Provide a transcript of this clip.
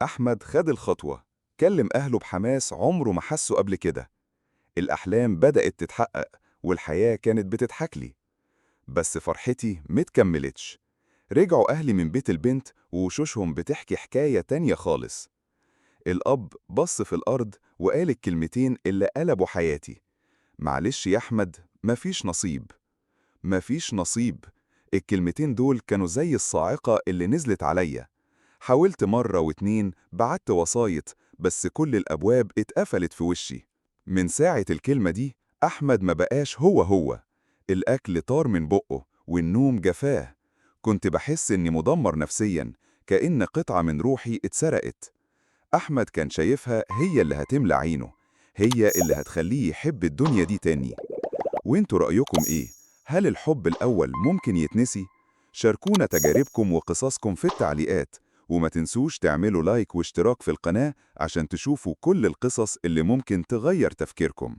أحمد خد الخطوة، كلم أهله بحماس عمره ما حسه قبل كده. الأحلام بدأت تتحقق والحياة كانت بتضحك لي. بس فرحتي متكملتش. رجعوا أهلي من بيت البنت ووشوشهم بتحكي حكاية تانية خالص. الأب بص في الأرض وقال الكلمتين اللي قلبوا حياتي: معلش يا أحمد، مفيش نصيب. مفيش نصيب. الكلمتين دول كانوا زي الصاعقة اللي نزلت عليا. حاولت مرة واتنين، بعت وسايط، بس كل الأبواب اتقفلت في وشي. من ساعة الكلمة دي أحمد ما بقاش هو هو. الأكل طار من بقه والنوم جفاه. كنت بحس إني مدمر نفسيا، كأن قطعة من روحي اتسرقت. أحمد كان شايفها هي اللي هتملى عينه، هي اللي هتخليه يحب الدنيا دي تاني. وانتوا رأيكم إيه؟ هل الحب الأول ممكن يتنسي؟ شاركونا تجاربكم وقصصكم في التعليقات، وما تنسوش تعملوا لايك واشتراك في القناة عشان تشوفوا كل القصص اللي ممكن تغير تفكيركم.